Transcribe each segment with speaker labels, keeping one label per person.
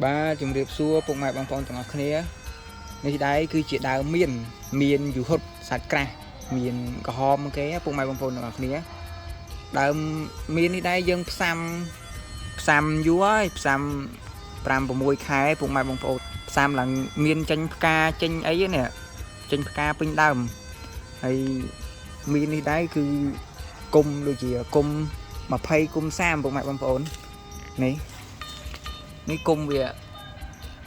Speaker 1: បាទជំរាបសួរពុកម៉ែបងប្អូនទាំងអស់គ្នានេះដែរគឺជាដើមមានមានយូហុតសាច់ក្រាស់មានក្រហមគេពុកម៉ែបងប្អូនទាំងអស់គ្នាដើមមាននេះដែរយើងផ្សាំផ្សាំយូរហើយផ្សាំ5 6ខែពុកម៉ែបងប្អូនផ្សាំឡើងមានចេញផ្កាចេញអីនេះចេញផ្កាពេញដើមហើយមាននេះដែរគឺគុំដូចជាគុំ20គុំ30ពុកម៉ែបងប្អូននេះនេះគុំវា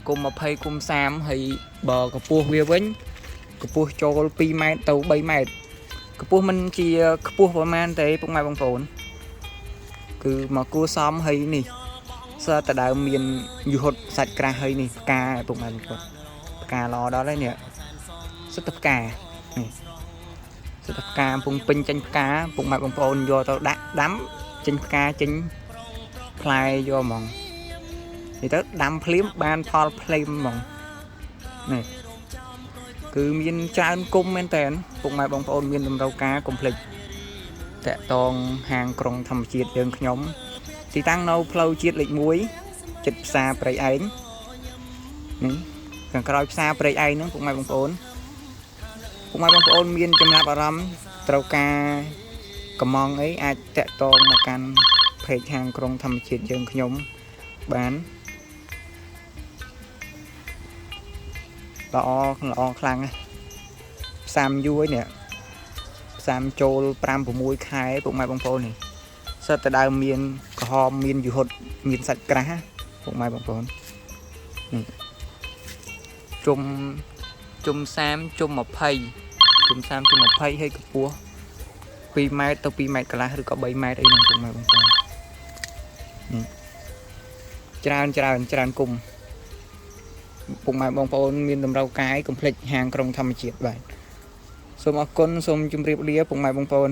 Speaker 1: គុំ20គុំ30ហើយបើកម្ពស់វាវិញកម្ពស់ចូល2ម៉ែត្រទៅ3ម៉ែត្រកម្ពស់មិនជាខ្ពស់ប្រហែលទេពុកម៉ែបងប្អូនគឺមកគួសមហើយនេះសើតដើមមានយូហុតសាច់ក្រាស់ហើយនេះផ្កាពុកម៉ែបងប្អូនផ្កាល្អដល់ហើយនេះសិតតែផ្កានេះសិតតែផ្កាកំពុងពេញចេញផ្កាពុកម៉ែបងប្អូនយកទៅដាក់ដាំចេញផ្កាចេញផ្លែយកហ្មង និយាយទៅដាំភ្លាមបានផលភ្លាមហ្មងនេះគឺមានច្រើនគុំមែនតើពុកម៉ែបងប្អូនមានតម្រូវការកុំភ្លេចតាក់តងហាងក្រុងធម្មជាតិយើងខ្ញុំទីតាំងនៅផ្លូវជាតិលេខ1ចិត្តផ្សារព្រៃឯងនេះខាងក្រោយផ្សារព្រៃឯងហ្នឹងពុកម៉ែបងប្អូនពុកម៉ែបងប្អូនមានចំណាប់អារម្មណ៍ត្រូវការកំងអីអាចតាក់ទងមកកាន់ផេកហាងក្រុងធម្មជាតិយើងខ្ញុំបាន ល្អល្អខ្លាំងណាស់ផ្សាំយូរហើយនេះផ្សាំចូល5 6ខែពុកម៉ែបងប្អូននេះសិតតែដើមមានក្រហមមានយូហុតមានសាច់ក្រាស់ពុកម៉ែបងប្អូននេះជុំជុំ30ជុំ20ជុំ30ជុំ20ហើយកម្ពស់2ម៉ែត្រទៅ2ម៉ែត្រកន្លះឬក៏3ម៉ែត្រអីហ្នឹងពុកម៉ែបងប្អូននេះច្រើនច្រើនច្រើនគុំ ពុកម៉ែបងប្អូនមានតម្រូវការអីកុំភ្លេចហាងក្រុងធម្មជាតិបាទសូមអរគុណសូមជម្រាបលាពុកម៉ែបងប្អូន